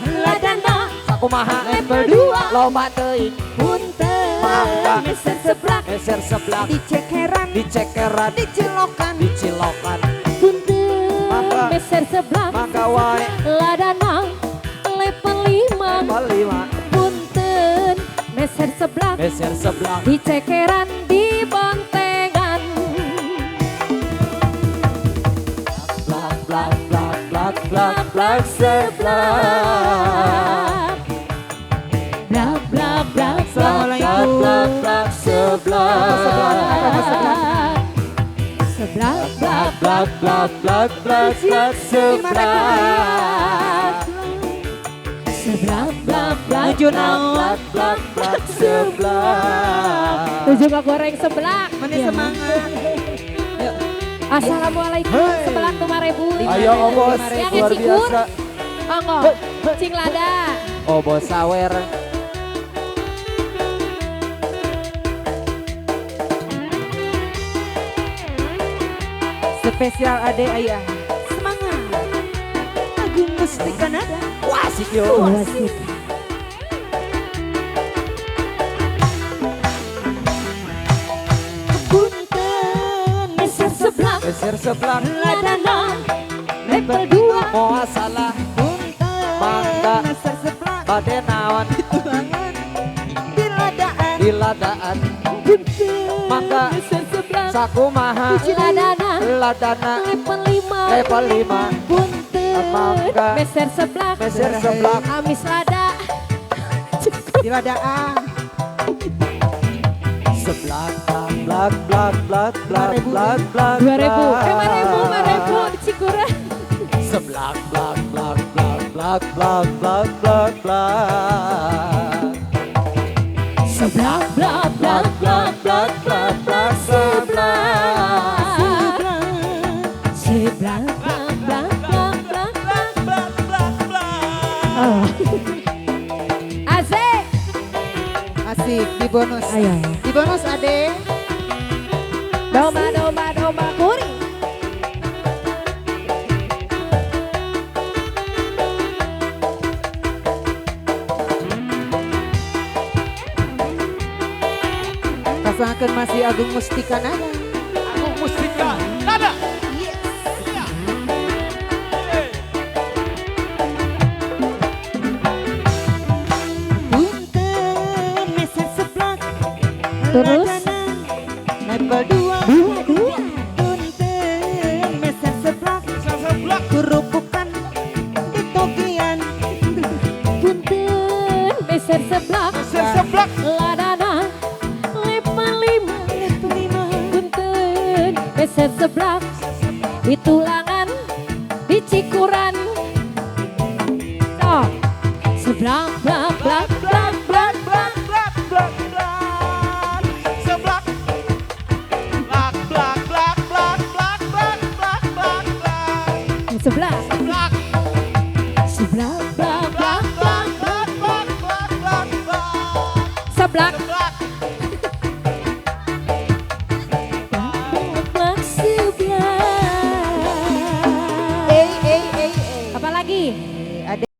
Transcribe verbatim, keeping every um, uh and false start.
Ladana. Sakomaha. Level dua. Lomba teuing. Punten. Mangga. Meser seblak. Meser seblak. Di cekeran. Di cekeran. Di cilokan. Di cilokan. Punten. Mangga. Meser seblak. Mangga wae. Ladana. Level lima. Level lima. Punten. Meser seblak. Meser seblak. Di cekeran, di bontengan. Blak, blak, blak, blak, blak, blak, seblak. Blak, blak, blak, blak, blak, Assalamualaikum. Blak, blak, seblak. Apa seblak? Apa seblak? Seblak, blak, blak, blak, blak, blak, blak, seblak. Seblak, blak, blak, Nuju blak, naon? Blak, blak, blak, seblak. Nuju ka goreng seblak. Mana semangat? Assalamualaikum, Hei. Seblak lima ribu. Ayo, Obos, luar biasa. Monggo. Hei, hei. Cing lada. Obos sawer. Spesial ade ayah. Semangat. Agung Mustika Nada. Wasik, yo. Wasik. Punten, meser seblak. Meser seblak. Ladana. Level dua. Moa salah. Punten, mangga. Meser seblak. Badhe naon? Di tulangan. Di ladaan. Di ladaan. Punten, mangga. Meser seblak. Sakomaha? Di ladana. Ladana. Level lima. Level lima. Punten. Mangga. Meser seblak. Meser seblak. Amis lada. Di ladaan. Seblak, blak, blak, blak, blak, blak, blak, blak, Dua ribu. Eh, lima ribu, lima ribu di Cikuray. Seblak, blak, blak, blak, blak, blak, blak, blak, blak. Seblak, blak, blak, blak, blak, blak, blak, seblak. Seblak, blak, blak, blak, blak, blak, blak, blak. Oh. Asik. Asik, di bonus. Ayo. Di bonus, Ade. Domba, domba, domba kuring. Pasangaken masih Agung Mustika Nada. Agung Mustika Nada. Yes. Iya. Punten, meser seblak. Terus? Ladana, level dua. Dua, dua. Punten, meser seblak. Meser seblak. Kerupukan, ketogian. Punten, meser seblak. Meser seblak. Ladana, level lima. Level lima. Punten, meser seblak. Di tulangan. Di Cikuray. Sok. Seblak, blak, blak, blak, blak, blak, blak, blak, blak. Seblak. Blak, blak, blak, blak, blak, blak, blak, blak, blak. Seblak. Seblak. Seblak, blak, blak, blak, blak, blak, blak, blak. Seblak. Seblak. Seblak, seblak. Ei, ei, ei, ei. Apa lagi? Ada